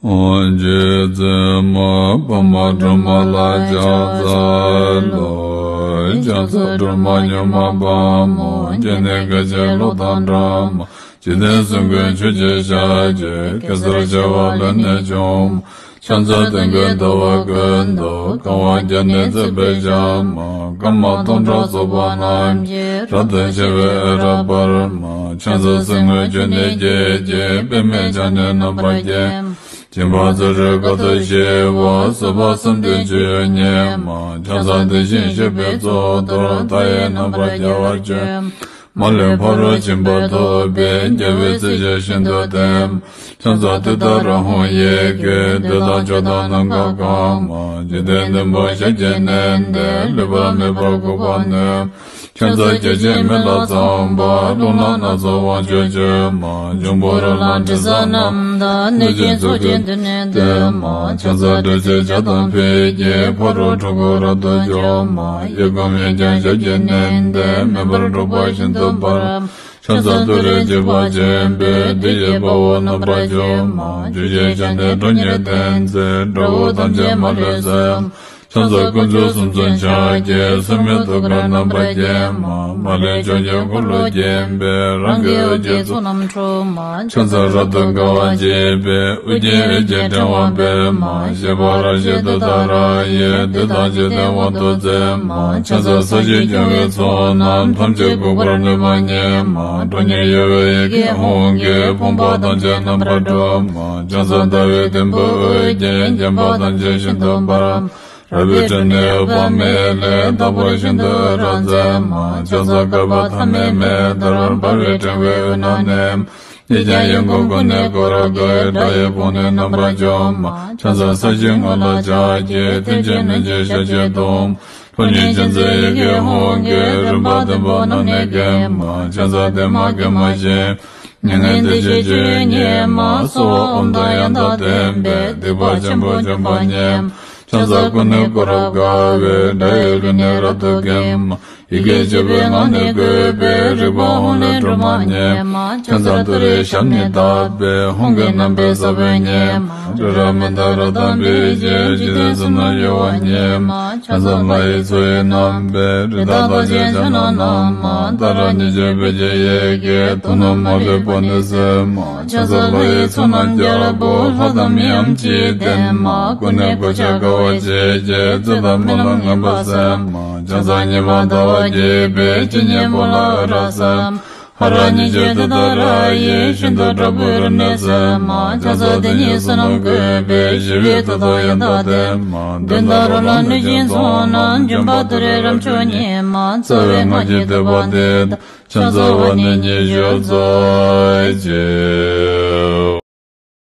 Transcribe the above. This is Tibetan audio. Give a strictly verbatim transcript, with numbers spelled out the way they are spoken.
རྗེ་བཙུན་མ་འཕགས་མ་སྒྲོལ་མ་ལ་ཕྱག་འཚལ་ལོ། ཕྱག་འཚལ་སྒྲོལ་མ་མྱུར་མ་དཔའ་མོ། སྐྱེ་གནས་དགའ་ཆེན་གློག་དང་འདྲ་མ། འཇིག་རྟེན་གསུམ་མགོན་ཆུ་སྐྱེས་ཞལ་གྱི། གེ་སར་བྱེ་བ་ལས་ནི་བྱུང་མ། ཕྱག་འཚལ་སྟོན་ཀའི་ཟླ་བ་ཀུན་ཏུ། གང་བ་བརྒྱ་ནི་བརྩེགས་པའི་ཞལ་མ། སྐར་མ་སྟོང་ཕྲག་ཚོགས་པ་རྣམས་ཀྱིས། རབ་ཏུ་ཕྱེ་བའི་འོད་རབ་འབར་མ། ཕྱག་འཚལ་གསེར་དངུལ་ཆུ་ནས་སྐྱེས་ཀྱི། པདྨས་ཕྱག་ནི་རྣམ་པར་བརྒྱན་མ། སྦྱིན་པ་ཚུལ་ཁྲིམས་དཀའ་ཐུབ་ཞི་བ། བཟོད་པ་བསམ་གཏན་སྤྱོད་ཡུལ་ཉིད་མ། ཕྱག་འཚལ་དེ་བཞིན་གཤེགས་པའི་གཙུག་ཏོར། མཐའ་ཡས་རྣམ་པར་རྒྱལ་བར་སྤྱོད་མ། མ་ལུས་ཕ་རོལ་ཕྱིན་པ་ཐོབ་པའི། རྒྱལ་བའི་སྲས་ཆེན་ཤིན་ཏུ་བརྟན་མ། ཕྱག་འཚལ་ཏུཏྟཱ་ར་ཧཱུྃ་ཡི་གེ། བདུད་དང་ཕྱོགས་དང་ནམ་མཁའ་གང་མ། འཇིག་རྟེན་བདུན་པོ་ཞལ་གྱིས་མནན་ཏེ། ལུས་པ་མེད་པར་འགུགས་པར་ནུས། ཕྱག་འཚལ་བརྒྱ་བྱིན་མེ་ལྷ་ཚངས་པ། རླུང་ནག་སྣ་ཚོགས་དབང་ཕྱུག་མཆོད་མ། འབྱུང་པོ་རོ་ལངས་དྲི་ཟ་རྣམས་དང་། གནོད་སྦྱིན་ཚོགས་ཀྱིས་མདུན་ནས་བསྟོད་མ། ཕྱག་འཚལ་སྒྲོལ་ཆེན་ཞལ་དང་ཕུད་ཀྱིས། ཕ་རོལ་འཁྲུལ་འཁོར་རབ་ཏུ་འཇོམས་མ། གཡས་བསྐུམ་གཡོན་བརྐྱང་ཞབས་ཀྱིས་མནན་ཏེ། མེ་འབར་འཁྲུག་པ་ཤིན་ཏུ་འབར་མ། ཕྱག་འཚལ་ཏུ་རེ་འཇིགས་པ་ཆེན་པོས། བདུད་ཀྱི་དཔའ་བོ་རྣམ་པར་འཇོམས་མ། ཆུ་སྐྱེས་ཞལ་ནི་ཁྲོ་གཉེར་ལྡན་མཛད། དགྲ་བོ་ཐམས་ཅད་མ་ལུས་གསོད་མ། ཕྱག་འཚལ་དཀོན་མཆོག་གསུམ་མཚོན་ཕྱག་རྒྱའི། སྲུང་མའི་ཐུགས་ཀར་རྣམ་པར་བརྒྱན་མ། མ་ལུས་ཕྱོགས་ཀྱི་འཁོར་ལོས་བརྒྱན་པའི། རང་གི་འོད་ཀྱི་ཚོགས་རྣམས་འཁྲུག་མ། ཕྱག་འཚལ་རབ་ཏུ་དགའ་བ་བརྗིད་པའི། དབུ་རྒྱན་འོད་ཀྱི་ཕྲེང་བ་སྤེལ་མ། བཞད་པ་རབ་བཞད་ཏུཏྟཱ་ར་ཡིས། བདུད་དང་འཇིག་རྟེན་དབང་དུ་མཛད་མ། ཕྱག་འཚལ་ས་གཞི་སྐྱོང་བའི་ཚོགས་རྣམས། ཐམས་ཅད་འགུགས་པར་ནུས་པ་ཉིད་མ། ཁྲོ་གཉེར་གཡོ་བའི་ཡི་གེ་ཧཱུྃ་གིས། ཕོངས་པ་ཐམས་ཅད་རྣམ་པར་སྒྲོལ་མ། ཕྱག་འཚལ་ཟླ་བའི་དུམ་བུས་དབུ་བརྒྱན། བརྒྱན་པ་ཐམས་ཅད་ཤིན་ཏུ་འབར་མ། རལ་པའི་ཁྲོད་ནས་འོད་དཔག་མེད་ལས། རྟག་པར་ཤིན་ཏུ་འོད་རབ་མཛད་མ། ཕྱག་འཚལ་བསྐལ་པ་ཐ་མའི་མེ་ལྟར། འབར་བའི་ཕྲེང་བའི་དབུས་ན་གནས། གཉིས་ཀྱང་ཡིད་འགུགས་ཀུན་ནས་བསྐོར་དགའི། དགྲ་ཡི་དཔུང་ནི་རྣམ་པར་འཇོམས་མ། ཕྱག་འཚལ་ས་གཞིའི་ངོས་ལ་ཕྱག་གི། མཐིལ་གྱིས་བསྣུན་ཅིང་ཞབས་ཀྱིས་བརྡུང་མ། ལྷོ་ཉིད་མཁྱེན་བརྩེ་ཡི་གེ་ཧཱུྃ་གིས། རིམ་པ་བདུན་པོ་རྣམས་ནི་འགེམས་མ། ཕྱག་འཚལ་བདེ་མ་དགེ་མ་ཞི་མ། མྱ་ངན་འདས་ཞི་སྤྱོད་ཡུལ་ཉིད་མ། གསོལ་བ་ཨོཾ་དང་ཡང་དག་ལྡན་པས། སྡིག་པ་ཆེན་པོ་འཇོམས་པ་ཉིད་མ། ཕྱག་འཚལ་ཀུན་ནས་བསྐོར་རབ་དགའ་བའི། དགྲ་ཡི་ལུས་ནི་རབ་ཏུ་འགེམས་མ། ཡི་གེ་བཅུ་པའི་ངག་ནི་བཀོད་པའི། རིག་པ་ཧཱུྃ་ལས་སྒྲོལ་མ་ཉིད་མ། ཕྱག་འཚལ་ཏུ་རེའི་ཞབས་ནི་བརྡབས་པས། ཧཱུྃ་གི་རྣམ་པའི་ས་བོན་ཉིད་མ། རི་རབ་མནྡ་ར་དང་འབིགས་བྱེད། འཇིག་རྟེན་གསུམ་རྣམས་གཡོ་བ་ཉིད་མ། ཕྱག་འཚལ་ལྷ་ཡི་མཚོ་ཡི་རྣམ་པའི། རི་དྭགས་རྟགས་ཅན་ཕྱག་ན་བསྣམས་མ། ཏཱ་ར་གཉིས་བརྗོད་བོད་ཀྱི་ཡི་གེས། དུག་རྣམས་མ་ལུས་པ་ནི་སེལ་མ། ཕྱག་འཚལ་ལྷ་ཡི་ཚོགས་རྣམས་རྒྱལ་པོ། ལྷ་དང་མིའམ་ཅི་ཡིས་བསྟེན་མ། ཀུན་ནས་གོ་ཆ་དགའ་བ་བརྗིད་ཀྱིས། བརྩེ་དང་སྨོན་ལམ་ངན་པ་སེལ་མ། ཕྱག་འཚལ་ཉི་མ་ཟླ་བ་རྒྱས་པའི། སྤྱན་གཉིས་པོ་ལ་འོད་རབ་གསལ་མ། ཧ་ར་གཉིས་བརྗོད་ཏུཏྟཱ་ར་ཡིས། ཤིན་ཏུ་དྲག་པོའི་རིམས་ནད་སེལ་མ། ཕྱག་འཚལ་དེ་ཉིད་བསོད་ནམས་བཀོད་པས། ཞི་བའི་མཐུ་སྟོབས་ཡང་དག་ལྡན་མ། གདོན་དང་རོ་ལངས་གནོད་སྦྱིན་ཚོགས་རྣམས། འཇོམས་པ་ཏུ་རེ་རབ་མཆོག་ཉིད་མ། རྩ་བའི་སྔགས་ཀྱི་བསྟོད་པ་འདི་དང་། ཕྱག་འཚལ་བ་ནི་ཉི་ཤུ་རྩ་གཅིག